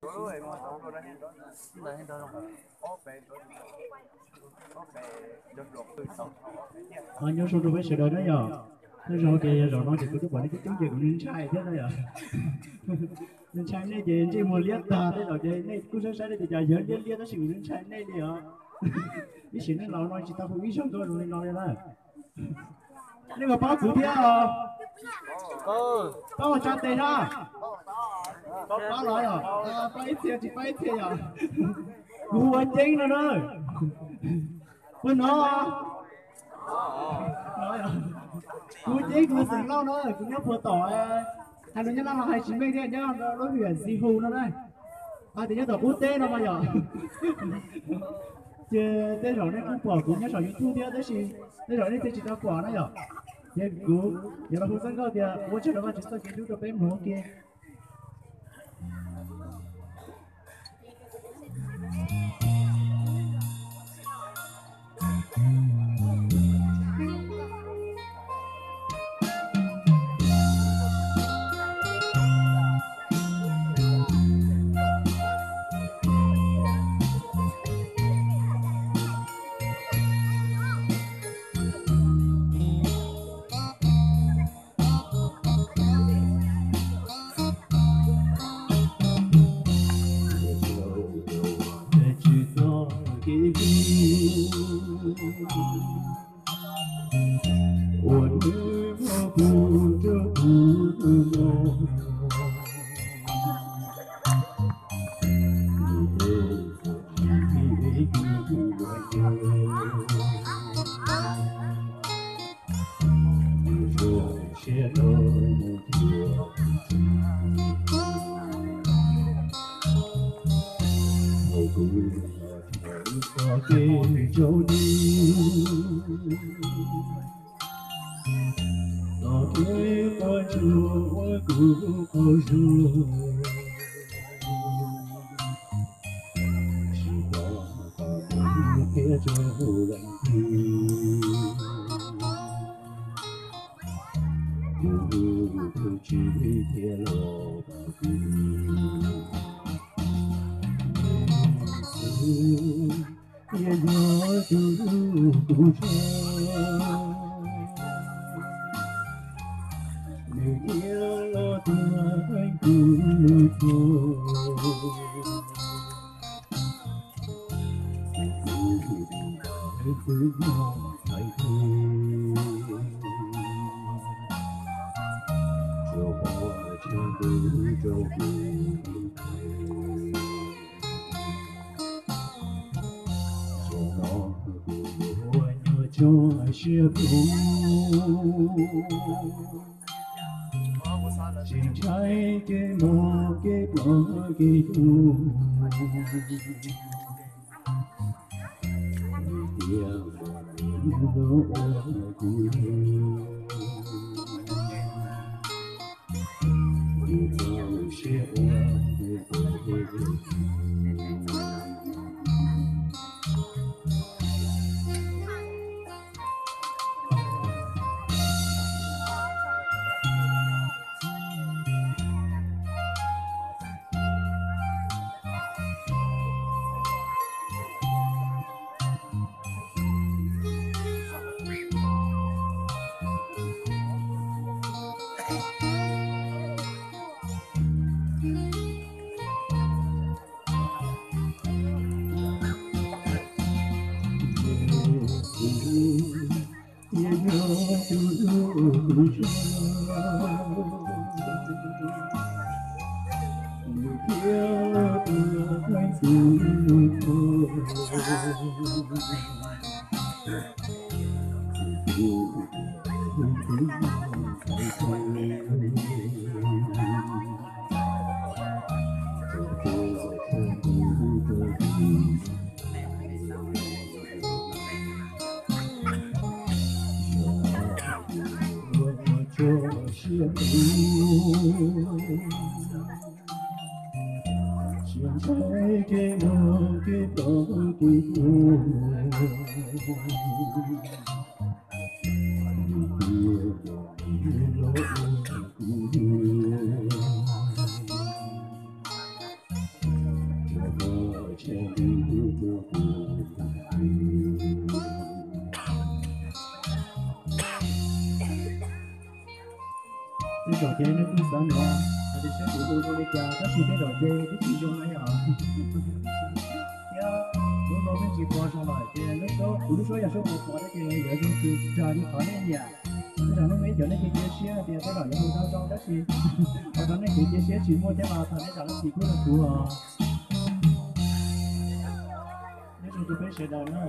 Nyob zoo rau peb sawv daws na yom. Tej zaum tias yog zaum no ces kuv twb pom nej coob coob ces kuv ntshai thiab na yom. Ntshai nej ces ntsej muag liab tag, tej zaum ces nej kuj saib saib nej ces cas yawg liab liab tab sis kuv ntshai nej li os. Ib sim neej laus no tsis tau hu ib zaug nkauj zoo li no li na. Nej puas paub kuv thiab os? Paub ua tsa tes na. Paub los yom? Paub ib txhia tsis paub ib txhia yom? Kuv hu ua Ceeb no na. Puas hnov? Kuv hu Ceeb, kuv xeem Lauj no, kuv nyob puag tom, hais lus Nyab Laj los hais tsis meej thiab, nyob lub hwm Xi Hu no na. Hais tias nyob tom qub teb no mas yom. Ces tej zaum nej kuj pom kuv nyob saum YouTube thiab tab sis tej zaum nej thiaj tsis tau pom na yom. Ces kuv yuav los hu txoj nkauj tias ua tsaug rau Vajtswv txoj kev hlub rau peb mloog ua ke. Tsis txog kev hlub uas nws muab kuv rau kuv no. Yog tus hlub kuv tshaj, nws thiaj los tuag kuv lub txoj. Twb no hais tias tsuas pom tshav ntuj rau kuv. Zaum no kuv yuav nyob tso siab ploog, tsis ntshai kev mob kev ploj kev tuag. Tias los ua kuv, kuv txoj siab ua Tej zaum ces nej kuj xav nug hais tias saib kuv hu zoo li cas, tab sis tej zaum ces twb tsis zoo na yom. Thiab lub no pheej tsis pom zoo lawm ces lub suab, kuv lub suab yog suab pos pos thiab ces yuav zoo tsis raws li qhov nej nyiam. Tej zaum nej muaj ib co nej cia cia siab hais tias tej zaum yuav hu tau zoo tab sis qhov tau nej kev cia siab tsis muaj thiab los thov nej zam lub txim pub rau kuv os. Nyob zoo rau peb sawv daws na.